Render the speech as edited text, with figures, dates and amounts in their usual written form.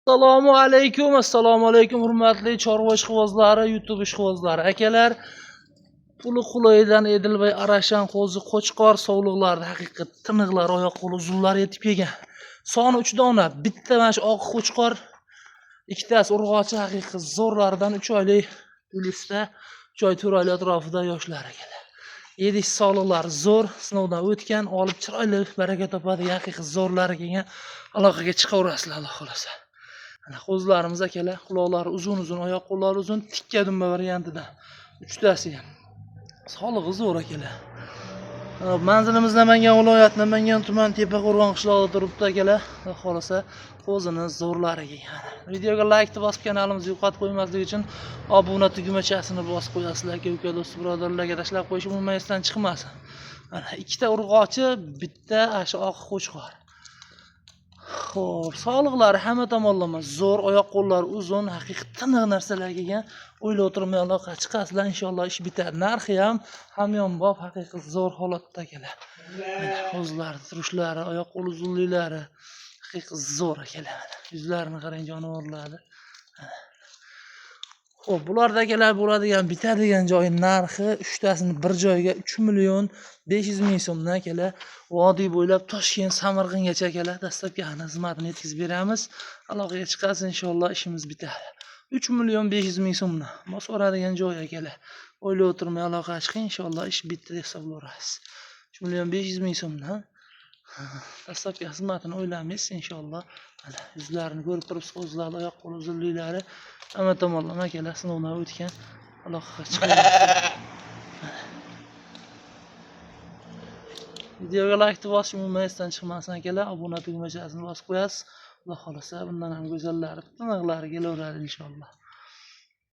Assalomu alaykum, assalomu alaykum hurmatli chorva ishqibozlari, YouTube ishqibozlari, akalar. Puli qulaydan Edilbay Arashan qo'zi qo'chqor sovliqlarida haqiqat tiniqlar, oyoq qo'li uzunlari yetib kelgan. Soni 3 dona, bitta mana shu oq qo'chqor, ikkitasi urg'ochi haqiqiy zo'rlaridan 3 oylik plyusda, 3 oy 4 oylik atrofida yoshlar akalar. Yedish sog'liqlari zo'r, sinovdan o'tgan, olib chiroyli baraka topadigan haqiqiy zo'rlari kelgan. Aloqaga chiqaverasizlar, Alloh xolasa. Mana qo'zilarimiz akalar, quloqlari uzun-uzun, oyoq qo'llari uzun, tikka dumba variantida. Uchtasi ham. Sog'lig'i zo'r akalar. Manzilimiz Namangan viloyati, Namangan tuman, Tepaqo'rg'on qishlog'ida turibdi akalar. Xudo xolasa qo'zini zo'rlari kelgan. Videoga like bosib kanalimizni yo'qotib qo'ymaslik uchun obuna tugmachasini bosib qo'yasizlar aka uka do'st birodarlarga tashlab qo'yish umuman esdan chiqmasin. Mana ikkita urg'ochi, bitta shu oq qo'chqor. Xo'p, sog'liqlari hamma tomonlama zo'r, oyoq qo'llari uzun, haqiqiy tiniq narsalar kelgan. O'ylab o'tirmay aloqa chiqasizlar, inshaalloh ish bitadi. Narxi ham hamyonbop, haqiqiy zo'r holatda akalar. Mana ko'zlari, turishlari, oyoq qo'l uzunliklari haqiqiy zo'r akalar. Mana yuzlarini qarang jonivorlarni. Xo'p, bularda akalar bo'ladigan, bitadigan joyi narxi uchtasini bir joyga 3 million 500 ming so'mdan akalar. Vodiy bo'ylab Toshkent, Samarqandgacha akalar dastlabki xizmatini yetkazib beramiz. Aloqaga chiqasiz, inshaalloh ishimiz bitadi. 3 million 500 ming so'mdan. So'radigan joyi akalar. O'ylab o'tirmay aloqa chiqing, inshaalloh ish bitdi deb hisoblayverasiz. 3 million 500 ming so'mdan dastlabki xizmatini o'ylamaysiz inshaalloh. Mana yuzlarini ko'rib turibsiz, qo'zlarni, oyoq qo'l uzunliklari hamma tomonlama akalar sinovdan o'tgan. Aloqaga chiqaverasiz. Videoga like bosish umuman esdan chiqmasin akalar. Obuna tugmachasini bosib qo'yasiz. Xudo xolasa bundan ham go'zallari, tiniqlari kelaveradi inshaalloh.